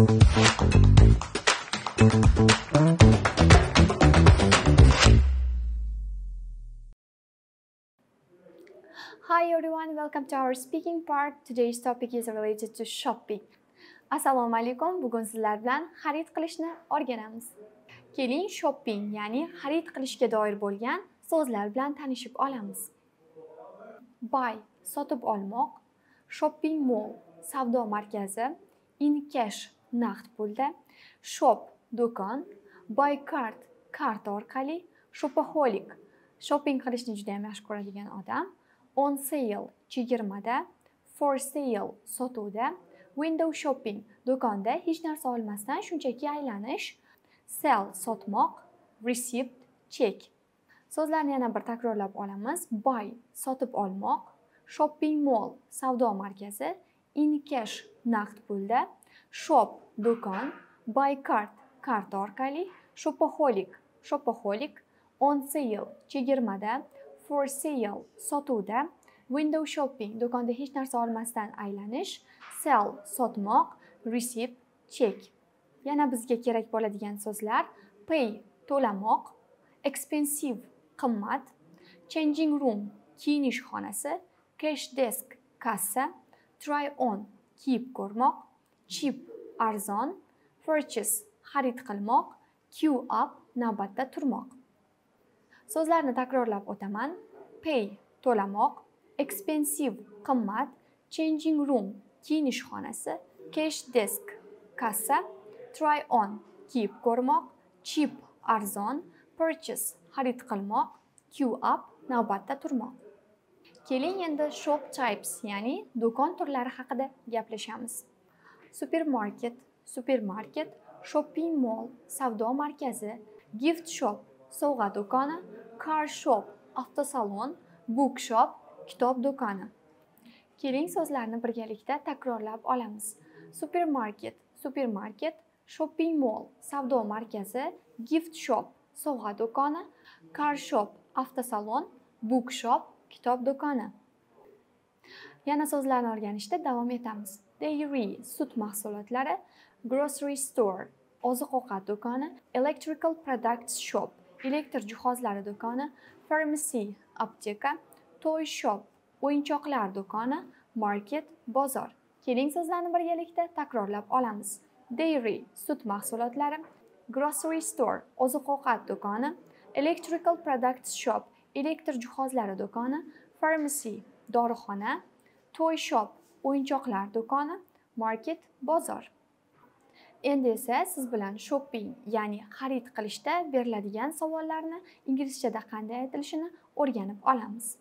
Hi everyone, welcome to our speaking part. Today's topic is related to shopping. Assalomu alaykum. Bugun sizlar bilan xarid qilishni o'rganamiz. Keling, shopping, ya'ni xarid qilishga doir bo'lgan so'zlar bilan tanishib olamiz. Buy sotib olmoq, shopping mall savdo markazi, in cash naqd pulda, shop do'kon, buy card karta orqali, shopaholic shopping qilishni juda ham yaxshi ko'radigan odam, on sale chegirmada, for sale sotuvda, window shopping do'konda hech narsa olmasdan shunchaki aylanish, sell sotmoq, receipt chek. So'zlarni yana bir takrorlab olamiz. Buy sotib olmoq, shopping mall savdo markazi, in cash naqd pulda, shop do'kon, buy card karta orqali, shopaholic shopaholic, on sale chegirmada, for sale sotuvda, window shopping do'konda hech narsa olmasdan aylanish, sell sotmoq, receipt chek. Yana bizga kerak bo'ladigan so'zlar: pay to'lamoq, expensive qimmat, changing room kiyinish xonasi, cash desk kassa, try on kiyib ko'rmoq, cheap arzon, purchase xarid qilmoq, queue up navbatda turmoq. So'zlarni takrorlab o'taman. Pay to'lamoq, expensive qimmat, changing room kiyinish xonasi, cash desk kassa, try on kiyib ko'rmoq, cheap arzon, purchase xarid qilmoq, queue up navbatda turmoq. Keling, endi shop types, ya'ni do'kon turlari haqida gaplashamiz. Supermarket, supermarket, shopping mall savdo markazi, gift shop sovg'a do'koni, car shop avtosalon, book shop kitob do'koni. Keling, so'zlarni birgalikda takrorlab olamiz. Supermarket, supermarket, shopping mall savdo markazi, gift shop sovg'a do'koni, car shop avtosalon, book shop kitob do'koni. Yana so'zlarni o'rganishda davom etamiz. Dairy sut mahsulotlari, grocery store oziq-ovqat do'koni, electrical products shop elektr jihozlari do'koni, pharmacy apteka, toy shop o'yinchoqlar do'koni, market bozor. Keling, so'zlarni birgalikda takrorlab olamiz. Dairy sut mahsulotlari, grocery store oziq-ovqat do'koni, electrical products shop elektr jihozlari do'koni, pharmacy dorixona, toy shop o'yinchoqlar do'koni, market bozor. Endi esa siz bilan shopping, ya'ni xarid qilishda beriladigan savollarni inglizchada qanday aytilishini o'rganib olamiz.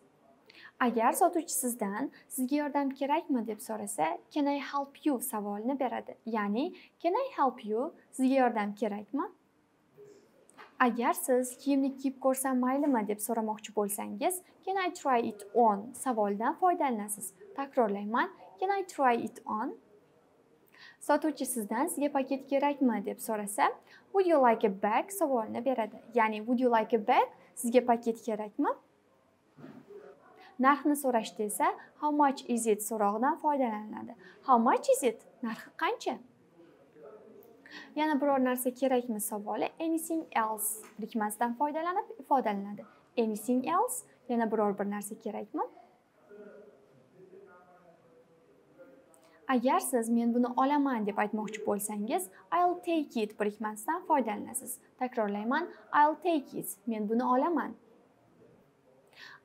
Agar sotuvchi sizdan sizga yordam kerakmi deb so'rasa, can I help you savolini beradi. Ya'ni can I help you? Sizga yordam kerakmi? Agar siz kiyimni kiyib ko'rsam maylimi deb so'ramoqchi bo'lsangiz, can I try it on savolidan foydalanasiz. Takrorlayman, can I try it on? Sotuvchi sizdan sizga paket kerakmi deb so'rasa, would you like a bag savolini beradi. Ya'ni would you like a bag? Sizga paket kerakmi? Narxni so'rashda esa how much is it so'rog'idan foydalaniladi. How much is it? Narxi qancha? Yana biror narsa kerakmi savoli anything else birikmasidan foydalanib ifodalanadi. Anything else? Yana biror bir narsa kerakmi? Agar siz men buni olaman deb aytmoqchi bo'lsangiz, I'll take it birikmasidan foydalanasiz. Takrorlayman, I'll take it. Men buni olaman.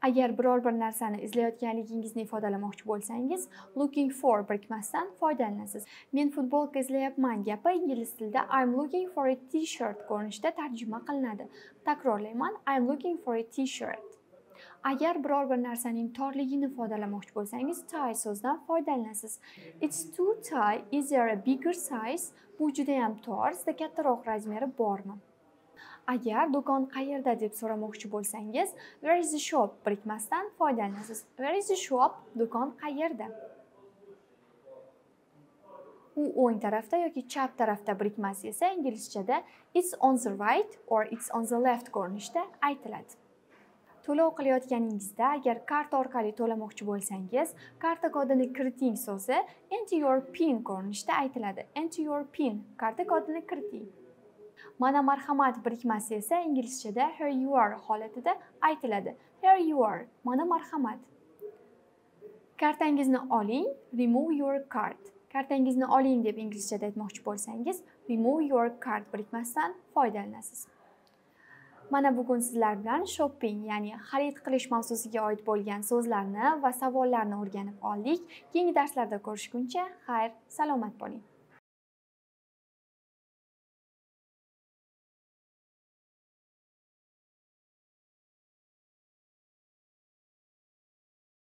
Agar biror bir narsani izlayotganligingizni ifodalamoqchi bo'lsangiz, looking for birikmasidan foydalanasiz. Men futbolka izlayapman gapi ingliz tilida I'm looking for a t-shirt ko'rinishida tarjima qilinadi. Takrorlayman, I'm looking for a t-shirt. Agar biror bir narsaning torligini ifodalamoqchi bo'lsangiz, tie so'zidan foydalanasiz. It's too tight. Is there a bigger size? Bu juda ham tor, sizda kattaroq razmeri bormi? Agar do'kon qayerda deb so'ramoqchi bo'lsangiz, where is the shop birikmasidan foydalanasiz. Where is the shop? Do'kon qayerda? U o'ng tarafda yoki chap tarafda birikmasi esa inglizchada it's on the right or it's on the left ko'rinishida aytiladi. To'lov qilayotganingizda agar karta orqali to'lamoqchi bo'lsangiz, karta kodini kiriting so'zi "Enter your PIN" ko'rinishida aytiladi. "Enter your PIN", karta kodini kiriting. Mana marhamat birikmasi esa inglizchada "Here you are" holatida aytiladi. "Here you are", mana marhamat. Kartangizni oling, "Remove your card". Kartangizni oling deb inglizchada aytmoqchi bo'lsangiz, "Remove your card" birikmasidan foydalanasiz. Mana bugun sizlar bilan shopping, ya'ni xarid qilish mavzusiga oid bo'lgan so'zlarni va savollarni o'rganib oldik. Keyingi darslarda ko'rishguncha xayr, salomat bo'ling.